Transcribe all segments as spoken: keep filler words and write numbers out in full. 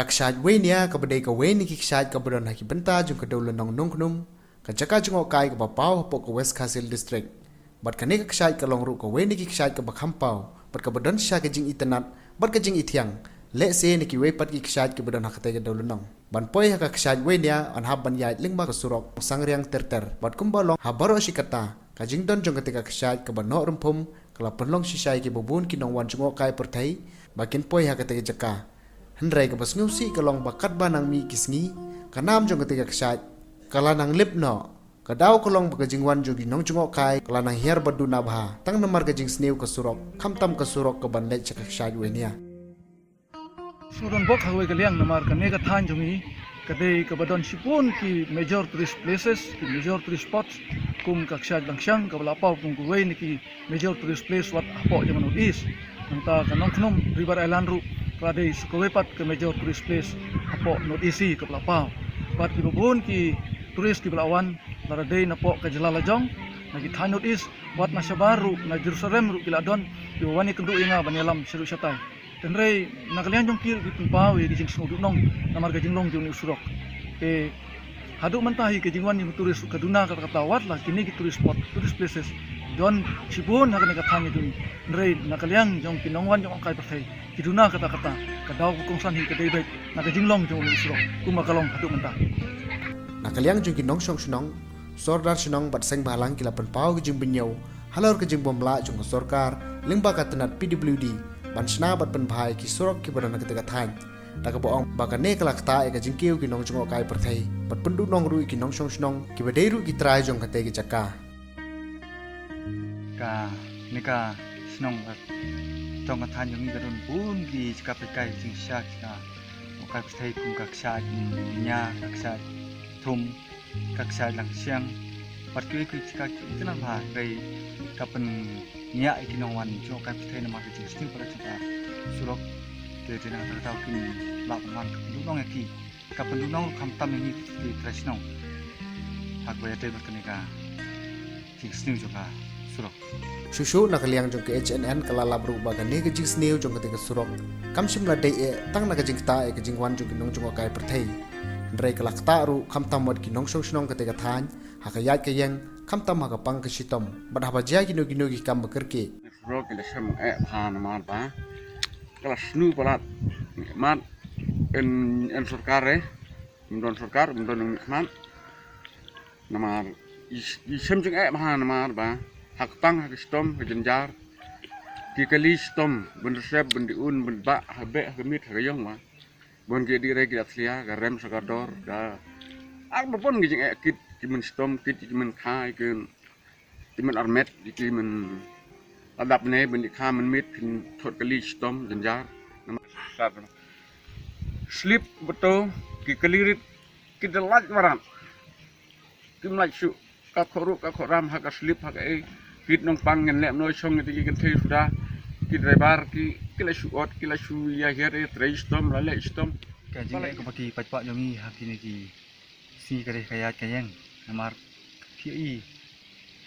Ka kshaid Weinia kaba dei kawei na ki kshaid kaba don ha ki bynta jong ka Dewlynnong Nongkhnum, ka jaka jngohkai kaba paw hapoh ka West Khasi Hills District. Bad kane ka kshaid ka long ruh kawei na ki kshaid kaba kham paw bad kaba don shisha ka jingitynnad bad ka jingithiang, lehse na kiwei pat ki kshaid kiba don ha katei ka Dewlynnong. Ban poi ha ka kshaid Weinia yn hap ban ïaid lyngba ka surok Sangriang Terter bad kumba long ha baroh shi katta, ka jingdon jong katei ka kshaid kaba noh rymphum ka la pynlong shisha ïa kiba bun ki nongwan jngohkai pyrthei ba kin poi ha katei ka jaka. Hynrei kaba sngewsih ka long ba katba nang mih ki sngi, ka nam jong katei ka kshaid ka la nang lip noh. Ka daw ka long ba ka jingwan jong ki nongjngohkai ka la nang hiar bad duna bha tang namar ka jingsniew ka surok, khamtam ka surok kaban leit sha ka kshaid Weinia. Sngewdon bok ha kawei ka liang namar kane ka thaiñ jong ngi ka dei kaba don shibun ki major tourist places, ki major tourist spots, kum ka kshaid Langshiang kaba la paw kum kawei na ki major tourist place wat hapoh jong ka North East. Nangta ka Nongkhnum River Island ruh ka la dei sa kawei pat ka major tourist place hapoh North East hi kaba la paw. Bad kiba bun ki tourist kiba la wan lada dei napoh ka jylla lajong, na ki thaiñ North East, wat na shabar ruh, na Jerusalem ruh ki la don kiba wan ïakynduh ïa nga ban ïalam shaduh shatai. Hynrei na ka liang jong ki ruh ki pynpaw ïa ki jingsngew duhnong namar ka jinglong jong une u surok. Te haduh mynta hi ka jingwan jong ki tourist ka duna katta katta, wat la kine ki tourist spot, tourist places don shibun ha kane ka thaiñ jong ngi. Hynrei na ka liang jong ki nongwan jngohkai pyrthei ki duna katta katta, ka daw ka kongsan hi ka dei beit na ka jinglong jong une u surok kumba ka long haduh mynta. Na ka liang jong ki nongshong shnong, sordar shnong bad seng bhalang ki la pynpaw ka jingbynñiew halor ka jingbymlah jong ka sorkar lyngba ka tnat P W D ban shna bad pynbha ïa ki surok kiba don ha katei ka thaiñ, da kaba ong ba kane ka la ktah ïa ka jingkiew ki nongjngohkai pyrthei bad pynduhnong ruh ïa ki nongshong shnong kiba dei ruh ki trai jong katei ka jaka. Kane ka shnong ka jong ka thaiñ jong ngi ka don bun ki jaka pyrkai jingshisha, jaka jngohkai pyrthei kum ka kshaid Weinia, ka kshaid Thum, ka kshaid Langshiang bad kiwei kiwei jaka kiba itynnad bha, hynrei ka pynñiah ïa ki nongwan jngohkai pyrthei namar ka jingsniew palat jong ka surok. Te te na kata ka daw kin lah ban wan ka pynduhnong ïa ki, ka pynduhnong ruh khamtam ïa ngi ki trai shnong ha kaba ïadei bad kane ka jingsniew jong ka surok. Shuh shuh na ka liang jong ka H N N ka la lap ruh ba kane ka jingsniew jong katei ka surok kam shym la dei eh tang na ka jingktah ïa ka jingwan jong ki nongjngohkai pyrthei, hynrei ka la ktah ruh khamtam wat ki nongshong shnong katei ka thaiñ ha ka ïaid ka ïeng, khamtam ha ka pang ka shitom bad haba jia kino kino ki kam ba kyrkieh. Surok ki la shem eh bha namar ba ka la sniew palat. Mat, yn, yn sorkar eh, ym don sorkar, ym don nongmihkhmat. Namar i, i shem jingeh bha namar ba ha ka pang, ha ka shitom, ha ka jynjar, ki kali shitom ban da sep, ban da un, ban da bah ha ka beh, ha ka miet, ha ka ïong ba bun ki dih re ki da thlia, ka rem sa ka dor, ka ar ba bun ki jingeh, kit ki mynshitom, kit ki mynkha, ki, ki mynarmet, ki myn adap ne, ban dih kha mynmiet, phin thot kali shitom, jynjar. Namar slip ba to, ki kali rit, ki da lait marat. Kim lait shuh, ka khohruh ka khohram ha ka slip ha ka ei. Kit nongpang ngin leh noh shong ïa ki kynthei suda. Ki driver ki, ki la shu ot, ki la shu ïa hiar ïa trei shitom, la leh shitom. Ka jingeh kaba ki paidbah jong ngi ha kine ki sngi ka dei ka ïaid ka ïeng. Namar phi i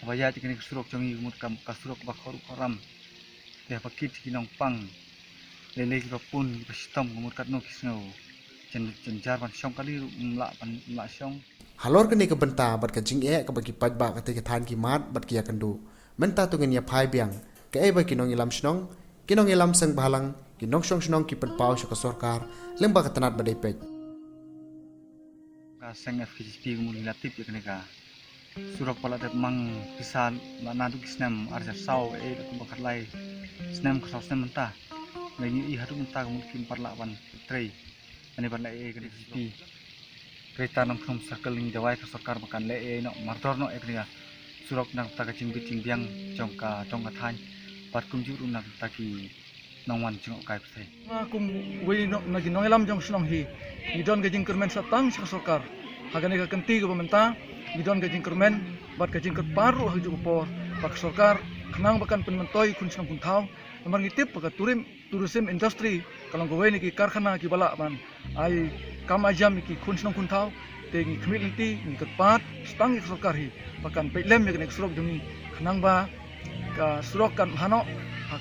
haba ïaid kane ka surok jong ngi, ka mut ka, ka surok ba khohruh khohram. Te haba kit ki nongpang, lei lei kiba pun, kiba shitom, ka mut katno ki sngew jyn, jynjar ban shong kali ruh ym lah ban, ym lah shong. Halor kane ka bynta bad ka jingeh kaba ki paidbah katei ka thaiñ ki mad bad ki ïakynduh, mynta to ngin ïa phai biang kaei ba ki nongïalam shnong, ki nongïalam seng bhalang, ki nongshong shnong ki pynpaw sha ka sorkar lyngba ka tnat ba dei peit. Ka seng F K J P ka mut ngi la tip ïa kane ka surok ba la dep mang pisa la naduh ki snem ar hajar saw, eh, la kumba khatlai snem, khatsaw snem mynta. Ngi i haduh mynta ka mut kim pat lah ban trei. Ani ban leh ei ka D C P. Trei ta Nongkhnum Circle, ngi duwai ka sorkar ba kan leh ei noh mardor noh ei kane ka surok na ka bynta ka jingbit jingbiang jong ka, jong ka thaiñ. Bad kumjuh ruh na ka bynta ki nongwan jngohkai pyrthei. Nga kum wei na ki nongïalam jong shnong hi, ngi don ka jingkyrmen sa tang sha ka sorkar. Ha kane ka kynti kaba mynta ngi don ka jingkyrmen bad ka jingkyrpad ruh ha kajuh ka por ba ka sorkar khnang ba kan pynmyntoi khun shnong khun thaw. Namar ngi tip ba ka tourism, tourism industry ka long kawei na ki karkhana kiba lah ban ai kam ai jam ïa ki khun shnong khun thaw. Te ngi khmih lynti, ngi kyrpad sa tang ïa ka sorkar hi ba kan peit lem ïa kane ka surok jong ngi khnang ba ka surok kan bha noh,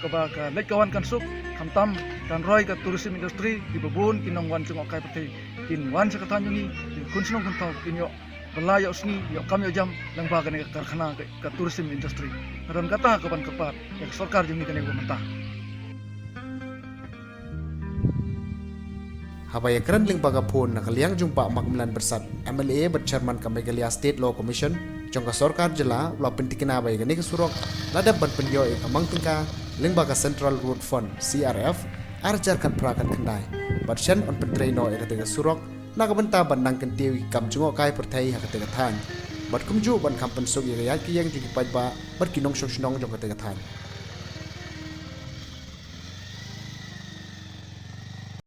Kaba ka leit ka wan kan suk, khamtam kan roi ka tourism industry, kiba bun ki nongwan jngohkai pyrthei kin wan sha ka thaiñ jong ngi, kin khun shnong khun thaw, kin ïoh bylla ïoh sngi, ïoh kam ïoh jam lyngba kane ka karkhana ka, ka tourism industry. Ka don kata kaban kyrpad ïa ka sorkar jong ngi kane kaba mynta. Haba ïakren lyngba ka phone na ka liang jong Bah Makmillan Byrsat, M L A bad Chairman ka Meghalaya State Law Commission jong ka sorkar jylla, u la pyntikna ba ïa kane ka surok la dep ban pynïoh ïa ka mang tyngka lyngba ka Central Road Fund, C R F, ar hajar khatphra khatkhyndai, bad shen yn pyntrei noh ïa kata ka surok na ka bynta ban nang kyntiew ïa ki kam jngohkai pyrthei ha kata ka thaiñ, bad kumjuh ban kham pynsuk ïa ka ïaid ka ïeng jong ki paidbah bad ki nongshong shnong jong kata ka thaiñ.